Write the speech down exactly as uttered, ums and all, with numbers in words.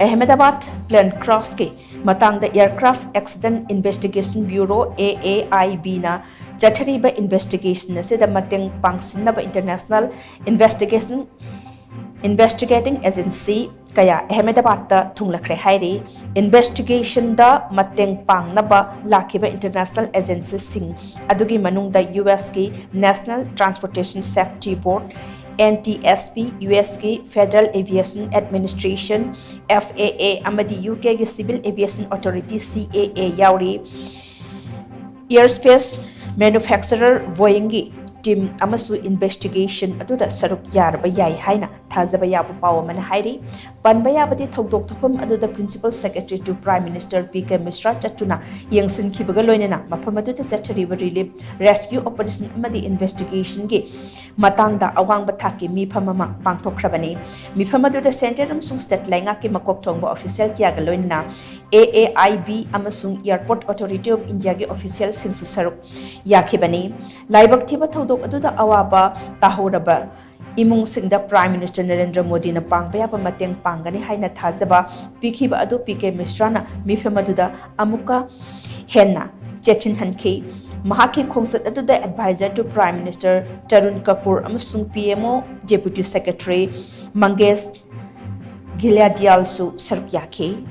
Ahmedabad plane ꯀ꯭ꯔꯥꯁꯀꯤ ꯃꯇꯥꯡꯗ Aircraft Accident Investigation Bureau, A A I B ꯅ ꯆꯠꯊꯔꯤꯕ investigation ꯑꯁꯤꯗ ꯃꯇꯦꯡ ꯄꯥꯡꯁꯤꯟꯅꯕ international investigation investigating agency ꯀꯌꯥ ꯑꯍꯃꯦꯗꯥꯕꯥꯗꯇ ꯊꯨꯡꯂꯈ꯭ꯔꯦ ꯍꯥꯏꯔꯤ꯫ Investigationꯗ ꯃꯇꯦꯡ ꯄꯥꯡꯅꯕ ꯂꯥꯛꯈꯤꯕ international agencyꯁꯤꯡ ꯑꯗꯨꯒꯤ ꯃꯅꯨꯡꯗ U S ꯀꯤ National Transportation Safety Board, N T S B, U S ꯀꯤ Federal Aviation Administration, F A A, ꯑꯃꯗꯤ U K ꯒꯤ Civil Aviation Authority, C A A, ꯌꯥꯎꯔꯤ꯫ Aerospace manufacturer Boeingꯒꯤ team ꯑꯃꯁꯨ investigation ꯑꯗꯨꯗ ꯁꯔꯨꯛ ꯌꯥꯔꯕ ꯌꯥꯏ ꯍꯥꯏꯅ ꯊꯥꯖꯕ ꯌꯥꯕ ꯄꯥꯎ ꯑꯃꯅ ꯍꯥꯏꯔꯤ꯫ ꯄꯟꯕ ꯌꯥꯕꯗꯤ, ꯊꯧꯗꯣꯛ ꯊꯣꯛꯐꯝ ꯑꯗꯨꯗ Principal Secretary to Prime Minister P K Mishra ꯆꯠꯇꯨꯅ ꯌꯦꯡꯁꯤꯟꯈꯤꯕꯒ ꯂꯣꯏꯅꯅ ꯃꯐꯝ ꯑꯗꯨꯗ ꯆꯠꯊꯔꯤꯕ relief, rescue operation ꯑꯃꯗꯤ investigationꯒꯤ ꯃꯇꯥꯡꯗ ꯑꯋꯥꯡꯕ ꯊꯥꯛꯀꯤ ꯃꯤꯐꯝ ꯑꯃ ꯄꯥꯡꯊꯣꯛꯈ꯭ꯔꯕꯅꯤ꯫ ꯃꯤꯐꯝ ꯑꯗꯨꯗ centre ꯑꯃꯁꯨꯡ state ꯂꯩꯉꯥꯛꯀꯤ ꯃꯀꯣꯛ ꯊꯣꯡꯕ official ꯀꯌꯥꯒ ꯂꯣꯏꯅꯅ A A I B ꯑꯃꯁꯨꯡ Airport Authority of Indiaꯒꯤ officialꯁꯤꯡꯁꯨ ꯁꯔꯨꯛ ꯌꯥꯈꯤꯕꯅꯤ꯫ ꯂꯥꯏꯕꯛ ꯊꯤꯕ ꯊꯧꯗꯣꯛ ꯑꯗꯨꯗ ꯑꯋꯥꯕ ꯇꯥꯍꯧꯔꯕ ꯏꯃꯨꯡꯁꯤꯡꯗ Prime Minister ꯅꯔꯦꯟꯗ꯭ꯔ ꯃꯣꯗꯤꯅ ꯄꯥꯡꯕ ꯌꯥꯕ ꯃꯇꯦꯡ ꯄꯥꯡꯒꯅꯤ ꯍꯥꯏꯅ ꯊꯥꯖꯕ ꯄꯤꯈꯤꯕ ꯑꯗꯨ P K Mishraꯅ ꯃꯤꯐꯝ ꯑꯗꯨꯗ ꯑꯃꯨꯛꯀ ꯍꯦꯟꯅ ꯆꯦꯠꯁꯤꯟꯍꯟꯈꯤ꯫ ꯃꯍꯥꯛꯀꯤ ꯈꯣꯡꯆꯠ ꯑꯗꯨꯗ advisor to Prime Minister Tarun Kapoor ꯑꯃꯁꯨꯡ P M O Deputy Secretary Mangesh Ghiladialꯁꯨ ꯁꯔꯨꯛ ꯌꯥꯈꯤ꯫